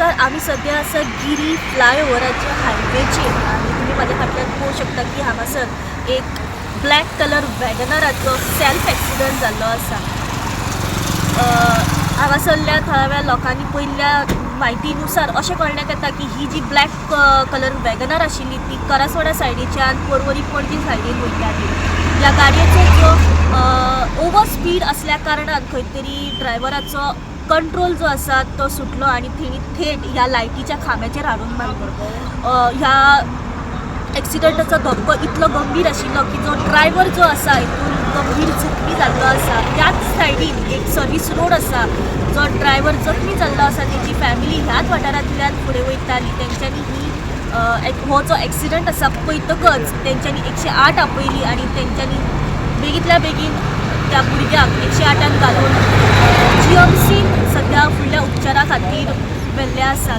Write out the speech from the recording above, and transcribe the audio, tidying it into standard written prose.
तर आमी सद्या आसा गिरी फ्लायओवराच्या हायवेचेर आनी तुमी म्हाज्या फाटल्यान पळोवंक शकता की हांगासर एक ब्लॅक कलर वॅगनराचो सेल्फ एक्सिडंट जाल्लो आसा. हांगासरल्या थळाव्या लोकांनी पयल्या म्हायतीनुसार अशें कळण्यात येता की ही जी ब्लॅक कलर वॅगनर आशिल्ली ती करासवाडा सायडीच्यान पर्वरी पणजी सायडीन वयताली. ह्या गाडयेचो जो ओवर स्पीड असल्या कारणान खंय तरी ड्रायव्हराचो कंट्रोल जो आसा तो सुटलो आनी तेणी थेट ह्या लायटीच्या खांब्याचेर हाडून मारलो. ह्या एक्सिडंटाचो धपको इतलो गंभीर आशिल्लो की जो ड्रायव्हर जो आसा हितून गंभीर जखमी जाल्लो आसा. त्याच सायडीन एक सर्वीस रोड आसा, जो ड्रायव्हर जखमी जाल्लो आसा तेजी फॅमिली ह्याच वाठारांतल्यान फुडें वयताली. तेंच्यांनी ही हो जो एक्सिडंट आसा पळयतकच तेंच्यांनी 108 आपयली आनी तेंच्यांनी बेगींतल्या बेगीन त्या भुरग्याक 108 घालून जीएमसीन सद्या फुडल्या उपचारा खातीर व्हेल्ले आसा.